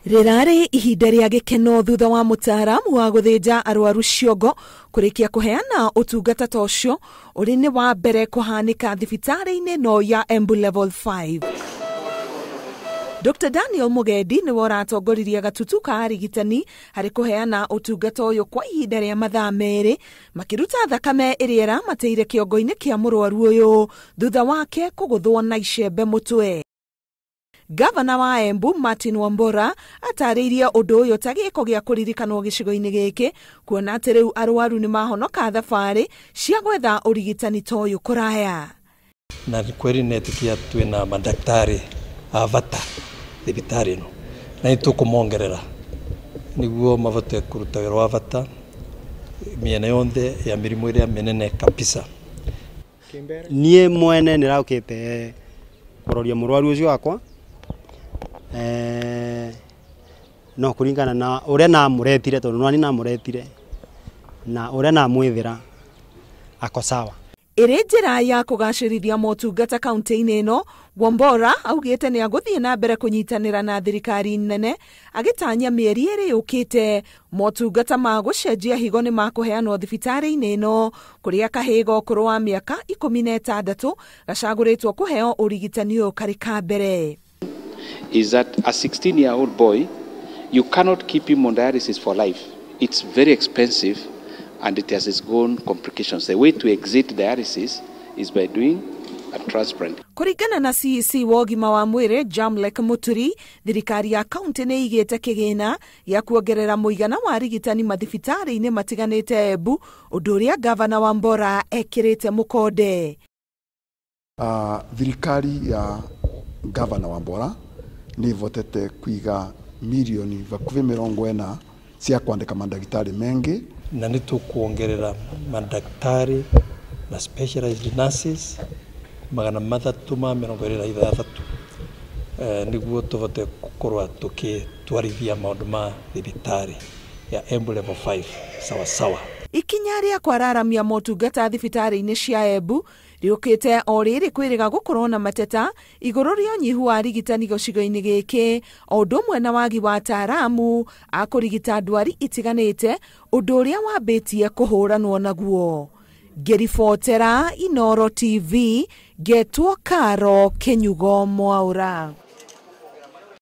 Rĩrarĩ ihinda rĩa gĩkeno thutha wa mũtaaramu wa gũthĩnja arwaru ciongo kũrĩkia kũheana ũtungata ta ũcio ũrĩ nĩ wa mbere kũhanĩka thibitarĩ-inĩ no ya Embu Level 5. Dr. Daniel Mugendi nĩwe ũratongoririe gatutu ka arigitani harĩ kũheana ũtungata ũyũ kwa ihinda rĩa mathaa 2 makĩruta thakame ĩrĩa ĩramatĩire kĩongo-inĩ kĩa mũrwaru ũyũ thutha wake kũgũthwo na icembe mũtwe. Gavana wa Embu Martin Wambora atarĩirie ũndũ ũyũ ta gĩko gĩa kũririkanwo gĩcigo-inĩ gĩkĩ kuona atĩ rĩu arwaru nĩ mahonoka thabarĩ cia gwetha ũrigitani ta ũyũ kũraya. Na kweli netikia twina madaktari a bata thibitarĩ ĩno na nĩ tũkũmongerera nĩguo mabote kũruta wĩra wa bata mĩena yonthe ya mĩrimũ ĩrĩa mĩnene kabisa. Niĩ mwene nĩraũkĩte kũroria mũrwaru ũcio wakwa no kũringana na ũrĩa namũretire tondũ nani namũretire na ũrĩa namwĩthĩra ako sawa. Ĩrĩ njĩra ya kũgacĩrithia motungata kaunti-inĩ ĩno, Wambora augĩte nĩ agũthiĩ na mbere kũnyitanĩra na thirikari nene agĩtanya mĩeri ĩrĩ yũkĩte motungata ma gũcenjia higo nĩ makũheanwo thibitarĩ-inĩ ĩno kũrĩa kahĩĩ ga ũkũrũ wa mĩaka 16 gacagũrĩtwo kũheo ũrigitani ũyũ karĩ ka mbere. Is that a 16-year-old boy, you cannot keep him on dialysis for life. It's very expensive and it has its own complications. The way to exit dialysis is by doing a transplant. Kũringana na CEC wa ũgima wa mwĩrĩ Jamlek Muturi, thirikari ya kaunti nĩ ĩigĩte kĩgĩna gĩa kuongerera mũigana wa arigitani mathibitarĩ-inĩ matiganĩte Embu, ũndũ ũrĩa Gavana Wambora ekĩrĩte mũkonde. Thirikari ya Gavana Wambora nĩ ĩvotete kũiga milioni vakuvi 40 cia kwandĩka mandagĩtarĩ mengi na nĩ tũkuongerera mandagĩtarĩ na specialized nurses 326 nĩguo tũvote gũkorwo tũkĩtwarithia maũndũ ma thibitarĩ ya Embu Level 5 sawa sawa. Ikinya rĩa kwararamia motungata thibitarĩ-inĩ cia Embu rĩũkĩte o rĩrĩ kwĩrĩga gũkorwo na mateta igũrũ rĩa ũnyihu wa arigitani gĩcigo-inĩ gĩkĩ o ũndũ ũmwe na wagi wa ataaramu a kũrigita ndwari itiganĩte ũndũ ũrĩa wambĩtie kũhũranwo naguo. Ngĩribotera Inooro TV ngetwo Karo Kĩnyugo Mwaũra.